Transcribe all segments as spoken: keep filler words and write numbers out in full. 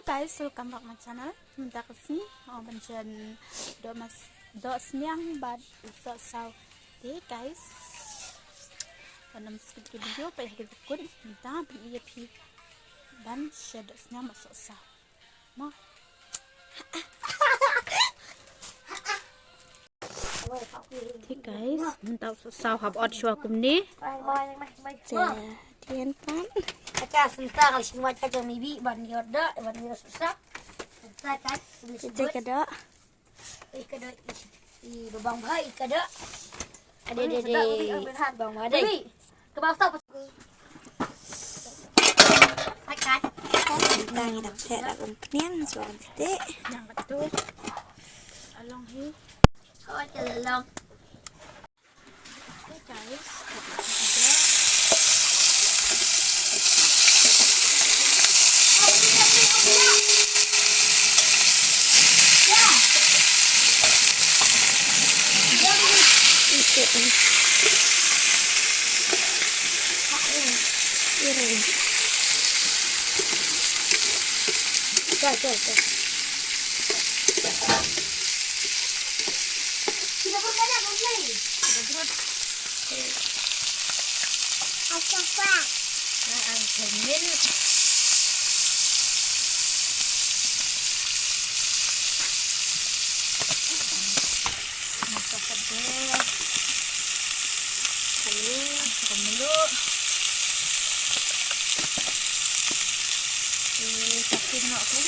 Guys, welcome back my channel. Mynta ka sngi, oh, ban sha doh mas, doh sniang bad sohsaw. Te guys, ban ym skip ka video, peit ha ka dukun. Mynta ban ïa phi ban sha doh sniang bad sohsaw. Mo. Te guys, mynta u sohsaw hap ot shuwa kumne. Te dien pan. Acha, mynta ka sngi ka jong mibi ban ïoh doh, ban ïoh sohsaw. Mynta ka, ite ka doh. Ih, ka doh, ih, ih, babang bha, ih, ka doh. Ade, ade, ade. Babang bha, ade. Ka ba stop. Mynta ngi dang phet da kum khñiang shuwa ban stieh. Khñiang katto. Along hi. Hoi, ka long. Hey guys. Masak pedas. Ayo, kita meluk. Okey, sakit nak tu.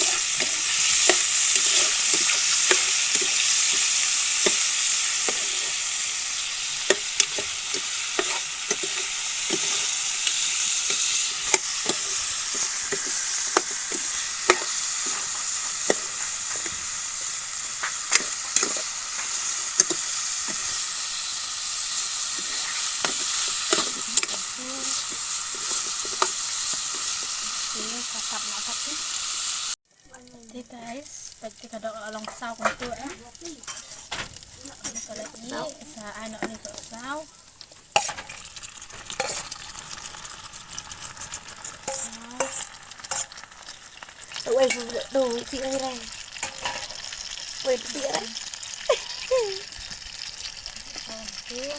Okey, ka sap noh pat te. Te guys, peit te ka doh ka la long saw kumtu eh. Ka la ih, sa ai noh ne ka saw. Wei, wei, wei, wei, wei, wei. Okey.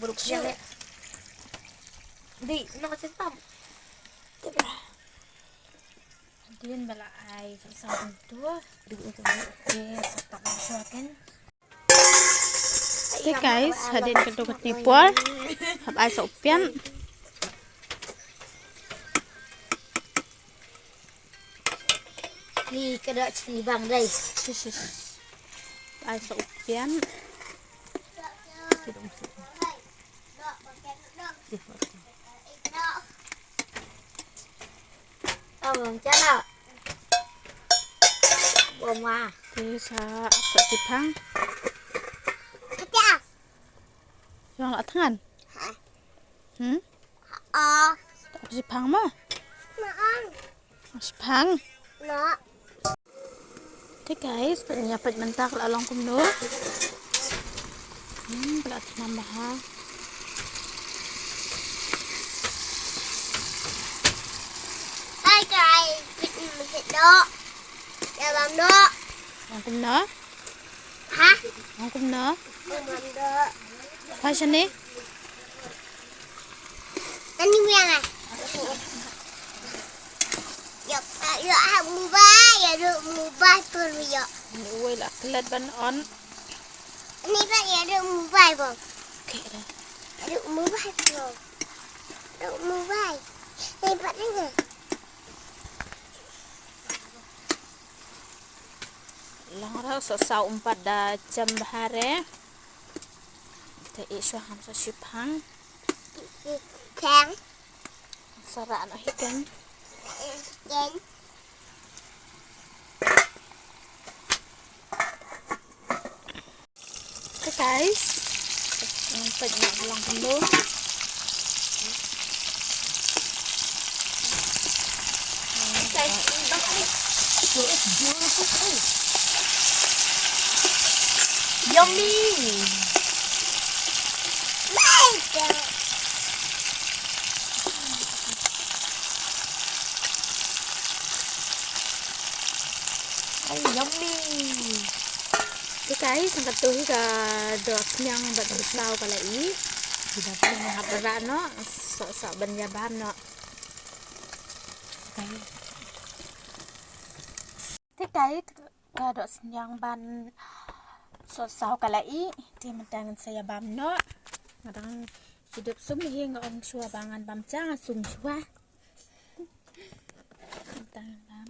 Buruk siang ya. Di, nak macam tam. Hadien ba la ai sohsaw kumtu. Te sa tap shuwa ken. Te guys, hadien katto katne por hap ai sohpian. Ni ka doh chini bang dei. Ai sohpian. Abang chana. Boma. Te sa ap sa shiphang. Kata. Yang la thngan. Ha? Hmm? Ah. Shiphang ma? Naan. Shiphang. Na. Te guys, peit ïa peit mynta ka la long kumno. Hmm, ka la thnam bha. Hi guys, peit mynta doh. Ïa bam doh. Long kumno? Ha? Long kumno? Long kumno? Phai shane? Ani miang ah. Yok, yok, ah, mobile, ya, duk mobile pun, yok. Ni wei la klet ban on. Ni ba, ya, duk mobile pun. Okey dah. Ya, duk mobile pun. Duk mobile. Ni ba ni. Long ruh sohsaw um pat da jem bha re. Te ïa shuwa ham sa shiphang. Shiphang. Sa rah noh hi ken. Ken. Te guys, peit noh ka long kumno. Yummy. To hi ka dohsniang bad ka saw ka la ih. Ki da pynhap rah noh, soh soh ban ïa bam noh. Te guys, ka dohsniang bad soh saw ka la ih, te mynta ngan sa ïa bam noh. Nga dang shu dep sum hi, nga ong shuwa ba ngan bam, sha nga sum shuwa. Mynta ngan bam.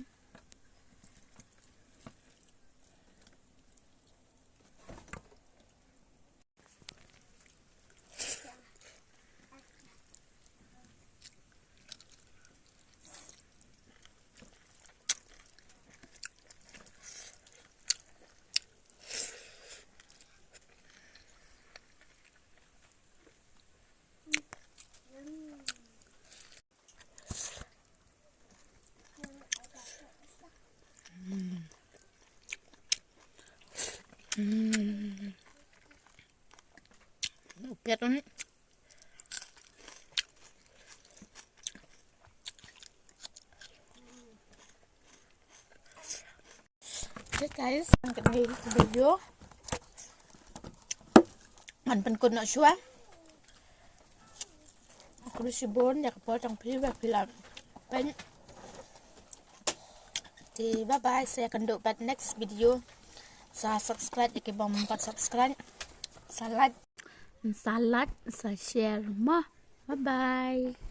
Okay guys, ngan kut ïa ka video. Ngan pynkut noh shuwa. Khublei shibun ïa ka por jong phi ba phi la peit. Te bye bye, sa ïakynduh pat next video. Sa subscribe ïa ki bym pat subscribe. Sa like, sa like, sa share mo. Bye bye.